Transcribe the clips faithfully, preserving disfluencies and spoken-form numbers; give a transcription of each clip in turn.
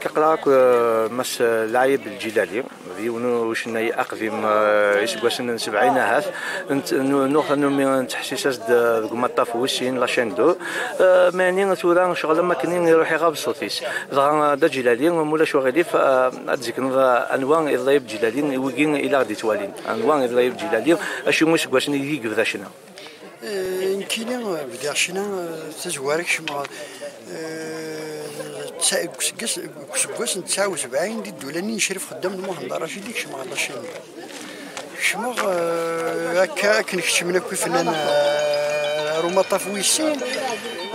Aql-aɣ akk, eh, Mass Lɛayeb Lǧilali, d yiwen ucennay aqdim, eh, iseggasen n sebɛin ahat. Nt-, nu-, nuɣ tannumi nettḥessis-as-d, eh, deg umaṭṭaf wis sin, la chaîne deux. Eh, mani tura ccɣel am akken iruḥ iɣab ṣṣut-is. Dɣa, eh, Dda Ǧilali, ma ulac uɣilif, eh, ad d-tzekneḍ, eh, anwa i d Lɛayeb Lǧilali, i wigi i la ɣ-d-ittwalin. Anwa i d Lɛayeb Lǧilali, acimi iseggasen i yebda ccna? Eh, nekkini, eh, bdiɣ ccna, eh, tazwara kecmeɣ, eh, tsa-, deg useggas, deg useggas n tesɛa u sebɛin, di ddula-nni n Crif Xeddam d Muḥend Racid i kecmeɣ ɣer la chaîne. Kecmeɣ, eh, akka akken kecmen akk ifennan, eh, ar umaṭṭaf wis sin.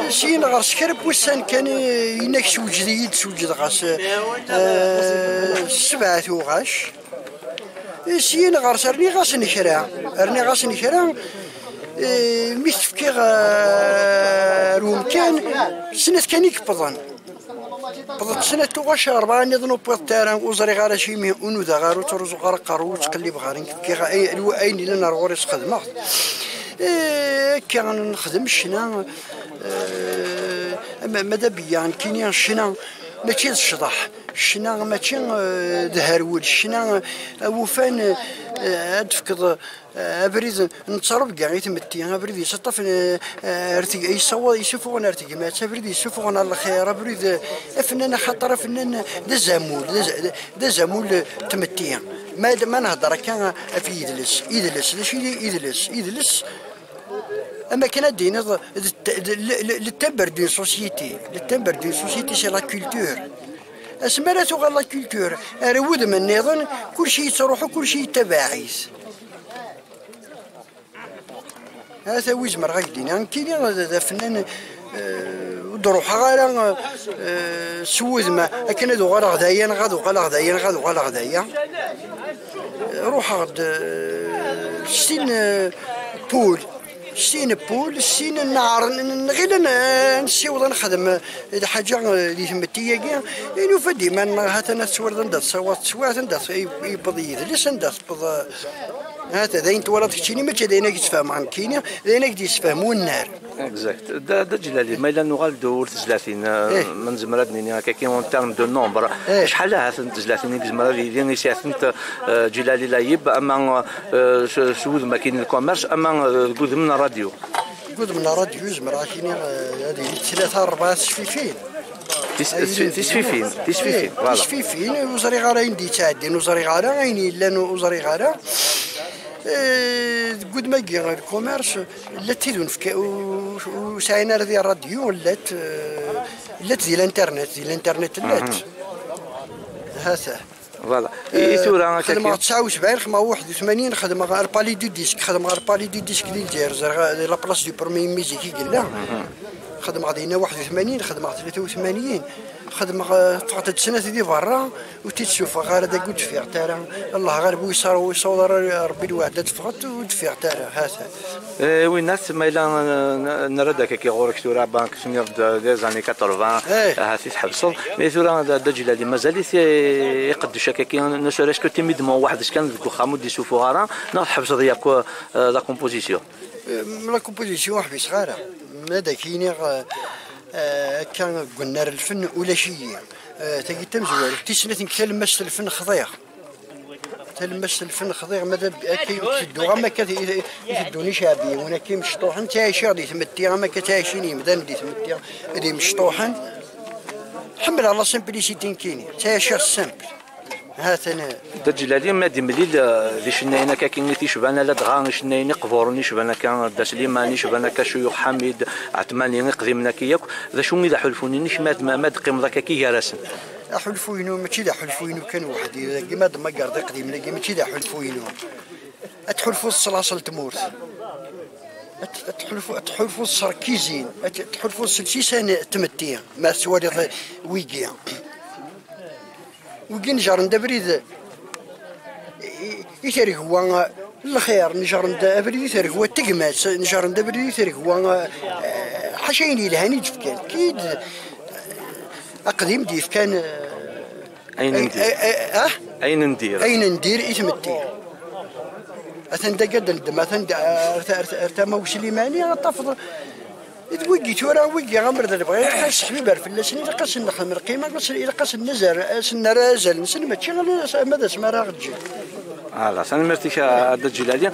Syin ɣer-s kra n wussan kan, eh, yenna-k sewǧed-iyi-d, sewǧed ɣas, eh, sebɛa tuɣac. Syin ɣer-s rniɣ-asen kra, rniɣ-asen kra, eh, mi t-fkiɣ, eh, ar umkan, snat kan i yewwḍen. Wwḍent snat tuɣac, rebɛa nniḍen ur wwiḍent ara, ur ẓriɣ ara acimi, ur nudaɣ ara, ur ttruẓuɣ ara aqerru, ur ttqellibeɣ ara, nekk fkiɣ ay-, ayen yellan ar ɣur-i sxedmeɣ-t. Eh, akka nexdem ccna, eh, ma, ma d abeyya, nekkini ccna mačči d ccḍeḥ, ccna mačči, eh, d herwel, ccna, eh, awufan, eh, ad d-tefkeḍ, eh, abrid n ttrebga i tmetti, abrid yessaṭṭafen, eh, ar teg-, yessawaḍ, yessufuɣen ar tegmat, abrid yessufuɣen ar lxir, abrid, eh, afennan, axaṭer afennan d azamul, d az-, d azamul n tmetti. Ma d-, ma nhedder akka ɣef yidles, idles, d acu i d idles? Idles, am akken ad d-tiniḍ, d t-, d, le, le, le timbre d'une société. Le timbre d'une société, c'est la culture. Asmi ara tuɣal la culture ar wudem nniḍen, kulci yettruḥu, kulci yettabaɛ-it. Ata wi zemreɣ ad k-d-iniɣ, nekkini d, d afennan, eh, ur d-ruḥeɣ ara, eh, s wudem, akken ad uɣaleɣ d aya, neɣ ad uɣaleɣ d aya, neɣ ad uɣaleɣ d aya. Ruḥeɣ-d, eh, s tin, eh, Paul, s tin Paul, s tin nɛer-, n-, nɣil ad n-, nessiweḍ ad nexdem, eh, lḥaǧa, eh, di tmetti-agi, i nufa-d iman-nneɣ, ha-t-an ad teswireḍ anda tsawaḍ teswiɛt, anda t-, yewweḍ yidles, anda tewweḍ, eh, ha-t-, d ayen twalaḍ keččini, mačči d ayen ad k-d-sfehmeɣ nekkini, d ayen ad k-d-yessefhem unnar. Exact. Da, da Ǧlali, ma yella nuɣal-d ur tezlatin, eh, ma nezmer ad d-nini akka, en termes de nombre, acḥal ahat n tezlatin i yezmer ad yili i sɛant, eh, Ǧlali Layib, ama, eh, s, s wudem-agi n le commerce, ama, eh, deg wudem n ṛṛadyu? Deg wudem n ṛṛadyu, zemreɣ ad k-iniɣ, eh, ad yili tlata, rebɛa tesfifin. Tis-, ayen tisfifin, tisfifin, eh, voilà. Tisfifin, ur ẓriɣ ara ayen d-yettɛeddin, ur ẓriɣ ara ayen yellan, ur ẓriɣ ara. Eh, deg wudem-agi, le commerce, llant tid ur nefka-, ur, ur sɛin ara di ṛṛadyu, llant, eh, llant di l'internet, di l'internet llant. Hata. Voilà. I, i tura, eh, akka xedmeɣ ki- tesɛa u sebɛin, xedmeɣ waḥed u tmanyin, xedmeɣ ar Palais du Disque, xedmeɣ ar Palais du Disque di Lezzayer, ẓriɣ, eh, la place du premier musique i yella. Xedmeɣ dinna waḥed u tmanyin, xedmeɣ tlata u tmanyin, xedmeɣ, eh, ffɣeɣ-d snat di berra, ur tt-id-ssuffɣeɣ ara, dagi ur d-ffiɣet ara. Allah ɣaleb, ur yessaw-, ur yessaweḍ ara Rebbi lweɛd ad teffɣeḍ, ur d-ffiɣet ara, hata. Eh, winnat, ma yella, eh, n-, nerra-d akka ki ɣur-k tura, bank, tenniḍ-d, eh, des années quatre-vingts, ahat i tḥebseḍ. Mais tura, da, da Ǧlali, mazal-it, eh, iqeddec akka ki, ne serait-ce que timidement weḥd-s kan deg uxxam ur d-isufuɣ ara, neɣ tḥebseḍ yakk, eh, la composition? Eh, la composition ur ḥbiseɣ ara. Ma ad ak-iniɣ, eh, eh, akka deg unnar n lfen ulac-iyi. Eh, tagi d tamezwarut. Tis snat nekk talemmast n lfen xḍiɣ. Talemmast n lfen xḍiɣ, ma d akka i tedduɣ, am akka i, i teddun iceɛbiyen, akka imecṭuḥen, ttɛiceɣ di tmetti, am akka ttɛicin yimdanen di tmetti, d imecṭuḥen. Ḥemmleɣ la simplicité nekkini, ttɛiceɣ simple. Ha-t-an. Dda Ǧlali, ma d-imlil, eh, d icennayen akka i t-icban, ala dɣa icennayen iqburen icban akka Dda Sliman, icban akka Cuyux Ḥamid, Ɛetmani, iqdimen akka yakk, d acu i d aḥulfu-inek ma d-, ma d-teqqimeḍ akka gar-asen? Aḥulfu-inu mačči d aḥulfu-inu kan weḥd-i, dagi ma d-tmagreḍ iqdimen-agi mačči d aḥulfu-inu. Ad tḥulfuḍ s laṣel n tmurt. Ad t-, ad tḥulfu-, ad tḥulfuḍ s rkizin, ad t-, ad tḥulfuḍ s lsisan n tmetti, ma tettwaliḍ wigi. Wigi neǧren-d abrid i, i tergwa n lxir, neǧren-d abrid i tergwa n tegmat, neǧren-d abrid i tergwa, eh, ḥaca ayen yelhan i d-fkan. Kid aqdim d-yefkan, eh, ayen n dir. Eh, eh, ah? Ayen n dir. Ayen n dir i tmetti. Atan dagi ad d-neddem, atan d-, ar, ar, ar tama uslimani, ad tafeḍ D wigi tura, wigi, amer d lebɣi, ilaq ad seḥbiber fell-asen, ilaq ad sen-nexdem lqima, ilaq ad sen-, ilaq ad sen-nazar, ad sen-nerr azal-nsen, mačči ala s-, ama d asmi ara aɣ-ǧǧen. Ala, tanemmirt-ik a Dda Ǧilali.